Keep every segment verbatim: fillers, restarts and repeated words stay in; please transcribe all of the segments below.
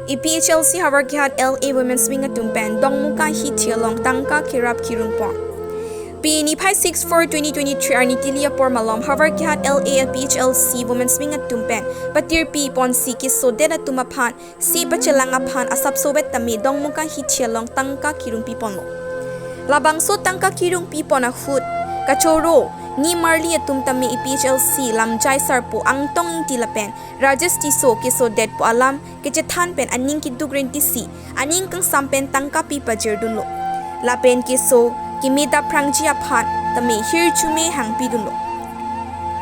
APHLC Howraghat L A Women's Wing atum pen Dongmukak ahithi along tangka kerap kerung pon. Pini phai six four twenty twenty-three arni tili apor malom Howraghat L A APHLC Women's Wing atum pen patirpi ponsi kesodet atum aphan si pachelang aphan asapso vet tame Dongmukak ahithi along tangka kerung pi ponlo. Labangso tangka kerung pi pon ahut kachoro nimarli atum tame APHLC lamjai sarpo Angtong Ingti lapen Rajesh Tisso kesodetpo alam kechethan pen aning keduk renti si aning kangsam pen tangka pi pajirdunlo. Lapen keso keme dapprangji aphan tame hirjume hangpidunlo.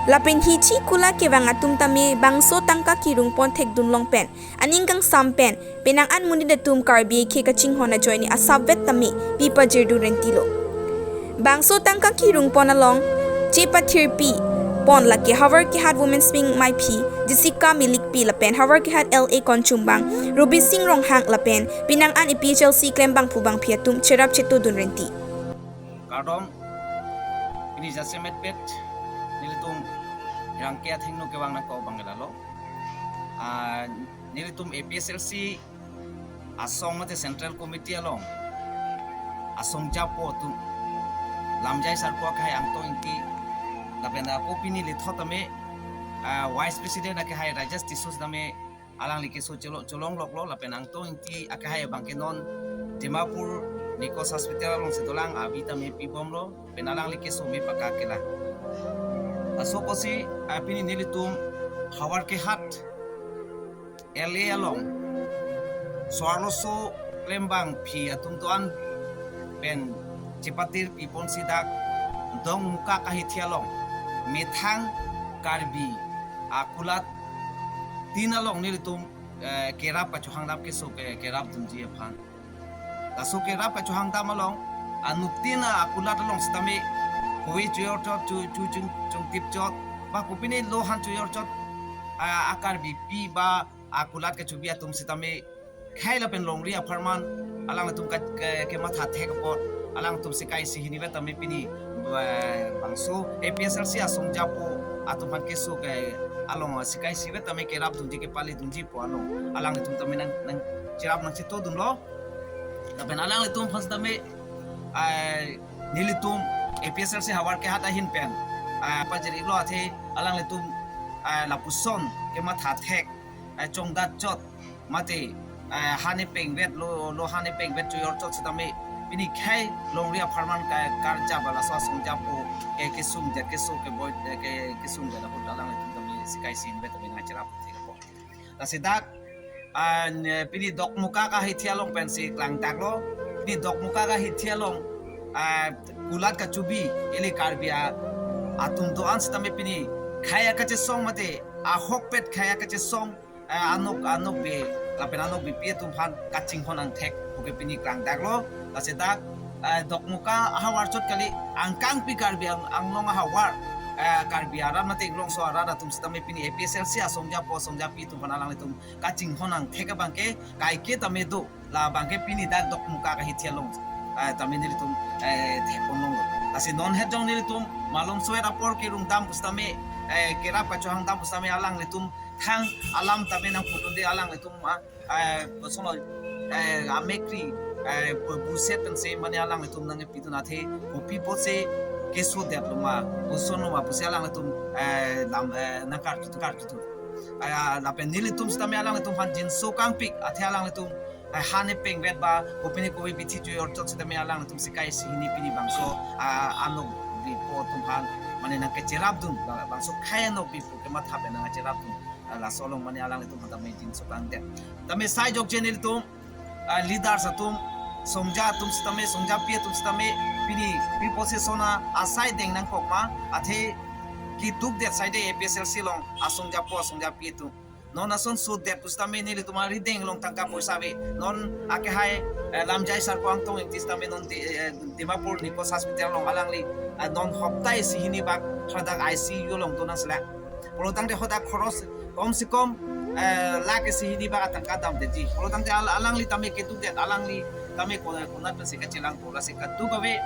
Lapen hithi kulat kevang atum tame bangso tangka kerung pon thekdun long pen aning kangsam pen penang an monit atum Karbi akhei kachinghon ajoine asap vet tame pi pajirdun rentilo. Bangso tangka kerung pon along chepathirpi pon lake Howraghat Women's Wing maiphi Jessica Milikpi lapen Howraghat L A konchumbang Robising Ronghang lapen penang an APHLC klembangphu bangphi atum cherap chetodun renti. Kardom, pini jasemet pet nelitum rangke athengno kevang nangkok abang ke lalo. Ah, nelitum APHLC asong mate Central Committee along asongjapo atum lamjai sarpo akhai Angtong Ingti lapen ako pini lethot tame, ah, Vice President akhai Rajesh Tisso tame alangli keso cholo cholong loklo lapen Angtong Ingti akhai abang ke non Dimapur Nikos Hospital alongsi dolang, abi tame pibomlo pen alangli keso me pakak kelang. Laso apotsi, ah, pini nelitum Howraghat L A along so-arloso klembangphi atum do-an pen chepathirpi ponsi dak Dongmukak ahithi along methang Karbi akulat tin along nelitum, eh, kerap kachohangdam keso ke kerap dunji aphan. Laso kerap kachohangdam along anuttin akulat along sitame kove chojor chot, cho cho chung chungtip chot ba kopine lohan chojor chot, ah, a Karbipi ba akulat kachobi atum sitame khei lapen longri apharman alanglitum ka, ke, kematha thek apot alangtum sikai sihini vet tame pini, eh, bangso APHLC asongjapo atum aphan keso ke along sikai si vet tame kerap dunji kepale dunjipo along alanglitum tame nang nangcherap nangchetodunlo. Lapen alanglitum aphan tame, ah, nelitum APHLC Howraghat ahin pen, ah, pajir-iklo athe alanglitum, ah, lapuson kematha thek, ah, chongdat chot mate, ah, hane pengvet lo, lohan pengvet chojor chot sitame pini khei longri apharman ka karja ba laso asongjapo ke kesungdet keso keboi, eh, ke kesungdet ahut alanglitum tame sikai sihini vet tame nangcherap thek apot. Lasi dak, ah, ne, pini Dongmukak ahithi along pensi klangdaklo. Pini Dongmukak ahithi along, ah, kulat kachobi ili Karbi a, atum do-an sitame pini khei akachesong mate ahokpet khei akachesong, eh, anok anokbe lapen anokbepi atum aphan kachinghon angthek puke pini klangdaklo. Lasi dak, eh, Dongmukak ahavar chot kali, angkangpi Karbi Ang-, Anglong ahavar, eh, Karbi arat mate Inglongso arat atum sitame pini APHLC asongjapo asongjapi atum aphan alanglitum kachinghon angthek abangke kaike tame do, labangke pini dak Dongmukak ahithi along, eh, tame nelitum, eh, thekpon longlo. Lasi non het jong nelitum malomso-et apor kerungdam pusitame, eh, kerap kachohangdam pusitame alanglitum thang alam tame nangpudunde alanglitum, ah, eh, koson lo, eh, amekri, eh, bu-, buset pensi mane alanglitum nangpidun athe kopi apotsi kesodetlo ma, kosonlo ma pusi alanglitum, eh, lam, eh, nangkarjutu karjutu. Eh, lapen nelitum sitame alanglitum aphan jinso kangpik athe alanglitum, eh, hane pengvet ba kopine kove bithi chojor chot sitame alanglitum sikai sihini pini bangso, ah, anokbepo atum aphan mane nangkecherapdun ba bangso khei anokbepo kematha pen nangcherapdun. Ah, laso along mane alanglitum aphan tame jinso kangdet. Tame sai jokje nelitum, ah, leaders atum, songja atum sitame, songjapi atum sitame, pini pi position a asai deng nangkok ma, athe kedukdet saide APHLC along asongjapo asongjapi atum. Non asonsodet pusitame nelitum arideng along tangka poisa ave. Non akhai, eh, lamjai sarpo Angtong Ingti sitame non di, eh, Dimapur Nikos Hospital along alangli, eh, non hopta isi hini bak hadak ICU along do nangselang. Pulotangte hadak khoros kom se kom, eh, lakh isi hini bak atangka damdetji. Pulotangte al-, alangli tame kedukdet, alangli tame ko-, konat pensi kachelangpo, lasi kaduk ave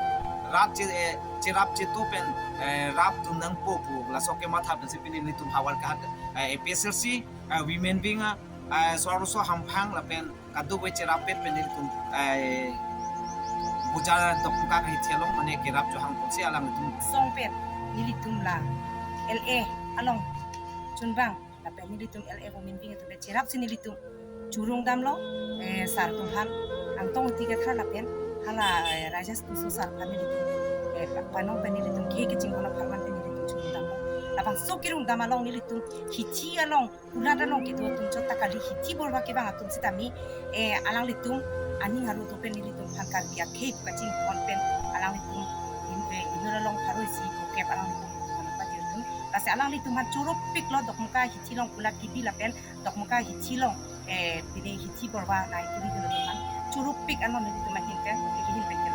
rat che-, eh, cherap cheto pen, eh, rapdun nangpo pu laso kematha pensi pini nelitum Howraghat, eh, APHLC, eh, women wing, eh, Eh, so arloso hamphang lapen kadokave cherap pet pen nelitum, eh, Bojar Dokmoka ahithi along mane kerap chohang ponsi alanglitum song pet nelitum la L A along chunbang lapen nelitum L A women wing atum cherapsi nelitum churung damlo, eh, sar atum aphan Angtong Ingti Kathar lapen hala, eh, Rajesh Tisso sar aphan nelitum, eh, panong pen nelitum khei kachinghon apharman pen nelitum churung damlo. Labangso kerung dam along nelitum hithi along kulat along kedo atum chot ta kali, hithi borba kevang atum sitame, eh, alanglitum aning aru atum pen nelitum aphan Karbi akhei pu kachinghon pen alanglitum in, eh, inut along pharo isi pu kep alanglitum aphan pajir atum. Lasi alanglitum aphan choropiklo Dokmoka hithi along kulat kebi lapen Dokmoka hithi along, eh, pine hithi borba nai turi dun atum aphan choropik anon nelitum ahin pen, nelihin pen ke